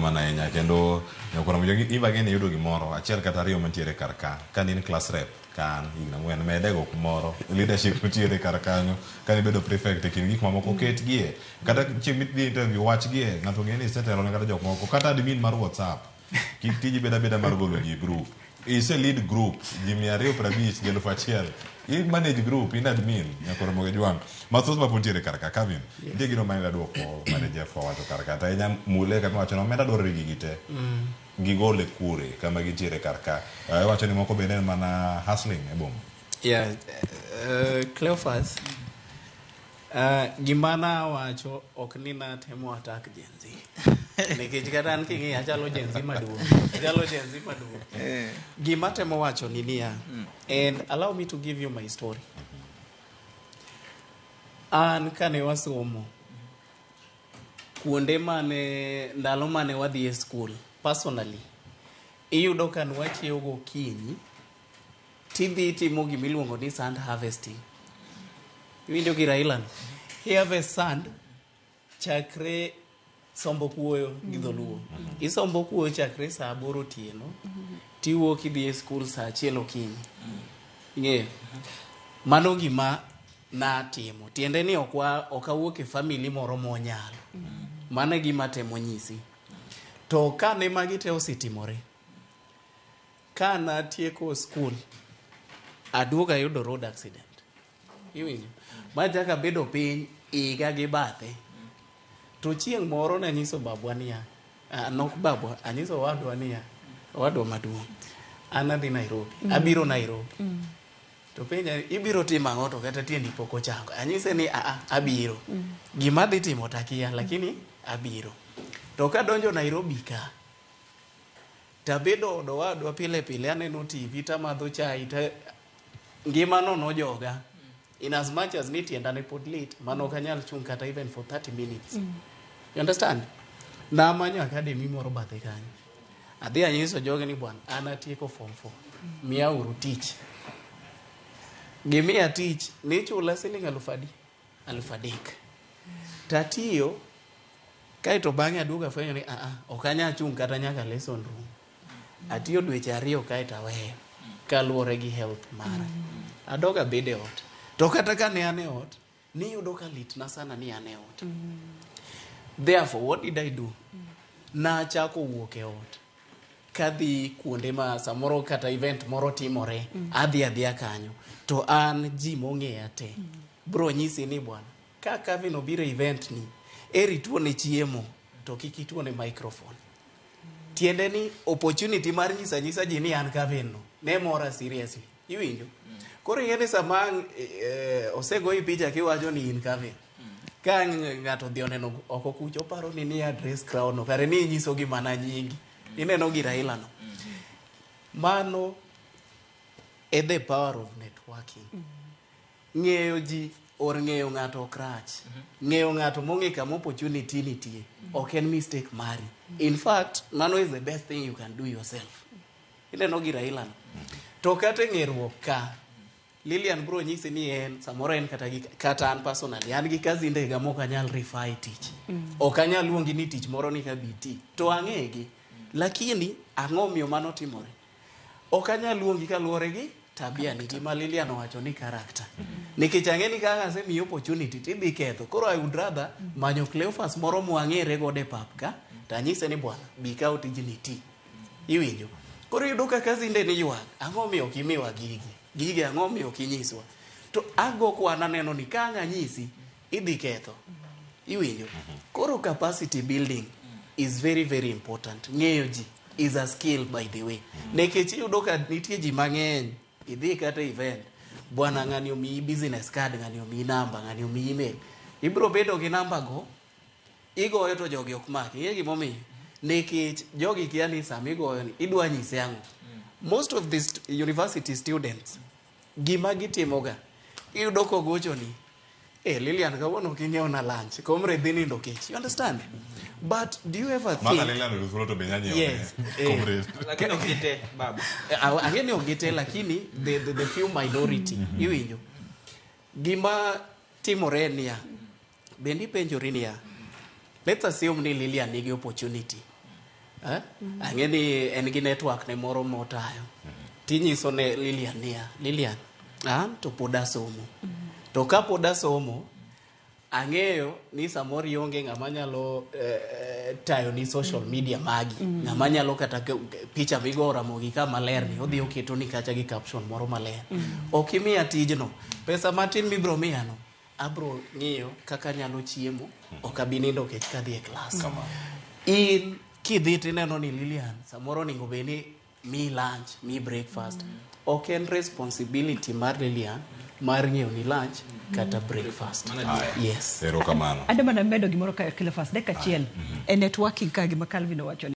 Erokamano ahinya kendo nyakwara Mojwang' Eva gini yudo gimoro achiel kata ariyo mantiere kar ka. Ka in class rep ka an higni 4 medego kumoro leadership nitiere kar kanyo ka ibedo prefect e kind gik mamoko ketgie kata chieng' midhi interview wachgie ng'ato ng'e ni isetelo ne kata jok moko kata admin mar WhatsApp kik tiji bed abeda mar golo ji e group ise lead group ji 250 gi 1000 i manage group in admin nyakwar Mojwang' mathoth ma pod nitiere kar ka Kevin nitie gino mane daduoko mane Jeff owacho kar ka to ahinya mule kama iwacho ni omenda dwarore gigi te gigole kure kama gintiere kar ka. Iwacho ni moko bende en mana hustling e boma. Yeah, Cleophas, gima nawacho ok ni natemo attack Gen Z. Nikech kata an king'iya achalo Gen Z maduong'. Achalo Gen Z maduong'. Gima temo wacho ni niya, and allow me to give you my story. An kane wasomo, kuonde mane ndalo mane wadhi e school, personally, iyudo ka nwachiewo gokinyi, tidhi timo gimiluongo ni sand harvesting. Iwinjo gi Raila no? I harvest sand chakre sombo kuoyo gi dholuo. Isombo kuoyo chakre saa 8 otieno, tiwuok idhi e school saa 1 okinyi. Ing'eyo? Mano gima natimo. Tiende ni ok ok awuok e family moro monyalo. Mano e gima atemo nyisi. To kane magi te osetimore, ka natieko school, aduogo ayudo road accident. Iwinjo? Machako abedo piny higa gi bathe. To chieng' moro nanyiso babwa niya, nok babwa, anyiso owadwa niya, owadwa maduong', an adhi Nairobi, abiro Nairobi. To penja ni, ibiro timo ang'o to kata tiendi pok ochango. Anyise ni aa, abiro. Gima adhi timo takia, lakini abiro. To kadonjo Nairobi ka, tabedo od owadwa pile pile aneno TV tamadho chai ta ngima no nojoga. In as much as ni tienda ne pod lit, mano ok anyal chung' kata even for 30 minutes. You understand? Namanyo academy moro bathe kanyo. Adhi anyiso jogi ni bwana, an atieko form 4. Miya uru tich. Gimiya tich, nichula siling 1000 adi? 3000. Tatiyo, kaeto bang'e aduogo afwenyo ni aa, ok anyal chung' kata nyaka lesson room. Atiyo dweche 2 kaeto aweyo, kaluwore gi health mara. Adog abedo e ot. To kata ka ne an e ot, niyudo ka litna sana ni an e ot. Therefore, what did I do? Nachako wuok e ot. Kadhi kuonde ma samoro kata event moro timore, adhi adhiya kanyo. To an ji mong'eya te, bro nyisi ni bwana, ka Kevin obiro e event ni, eri tuone chiemo, to kik ituone microphone. Tiende ni opportunity mar nyisa anyisa ji ni an Kevin no, ne mora seriously. Iwinjo? Koro ing'e ni sama ang' osegoyi picha kiwacho ni in Kevin. Ka ng'ato odhi oneno oko kucho oparo ni ni address crowd no, kare ni inyiso gi mana nyingi. Ineno gi Raila no. Mano e the power of networking. Ng'eyo ji or ng'eyo ng'ato ok rach. Ng'eyo ng'ato mong'e kama opportunity nitie ok en mistake mari. In fact, mano is the best thing you can do yourself. Ineno gi Raila no. To kata e ng'eruok ka, Lilian bro nyisi ni en samoro en kata gi kata an personally an gi kazinde ga mok anyal refer e tich. Ok anyal luongi ni tich moro ni kabi ti. To ang'egi. Lakini ang'o miyo mano timore? Ok anyal luongi kaluwore gi tabia ni gima Lilian owacho ni character. Nikech ang'e ni kaka asemiyi opportunity tidhi ketho. Koro I would rather manyo Cleophas moro mwang'ere godo e pap ka tanyise ni bwana bi kaw tijni ti. Iwinjo? Koro iyudo ka kazinde ni ywak, ang'o miyo ok imiwa gigi? Gigi ang'o miyo ok inyiswa? To ago kwan aneno ni ka ang' anyisi, idhi ketho. Iwinjo? Koro capacity building is very very important. Ng'eyo ji is a skill by the way. Nikech iyudo ka nitie ji mang'eny, idhi kata event, bwana ng'ani omiyi business card, ng'ani omiyi namba, ng'ani omiyi email. Ibiro bedo gi namba go, igoyo to jogi ok maki. Ing'e gimomiyo? Nikech jogi kia ni sama igoyo ni idwa nyise ang'o. Most of these university students, gima gitimoga, iyudo kogochoni, eh Lilian kawuono ok inyiew na lunch, comrade dhi nindo kech. You understand? But do you ever Maka think... Lilian oyudo thuolo to be nya nyiewo Yes, ne eh. comrade. Lakini ok gite, baba. Ang'e ni ok gite lakini the few minority iwinjo gima timore en niya bende ipenjori niya let's assume ni Lilian nigi opportunity. Eh? Ang'e ni en gi network ne moro motayo. Tinyiso ne Lilian niya, Lilian, an to pod asomo. To ka pod asomo, ang'eyo ni samoro ionge ng'ama nyalo tayo ni social media magi. Ng'ama nyalo kata picha migo Ramogi ka maler ni odhi oketo ni kacha gi caption moro maler. Ok imiya tijno. Pesa matin mibro miya no, abro ng'iyo kaka anyalo chiemo, ok abi nindo kech kadhi e klas. In kidhi tineno ni Lilian samoro onego bed ni mi lunch, mi breakfast. Ok en responsibility mar Lilian mar ng'iewo ni lunch kata breakfast. Yes. Erokamano. Adwa mana medo gimoro ka Cleophas, dakika achiel. E networking ka gima Calvin owacho.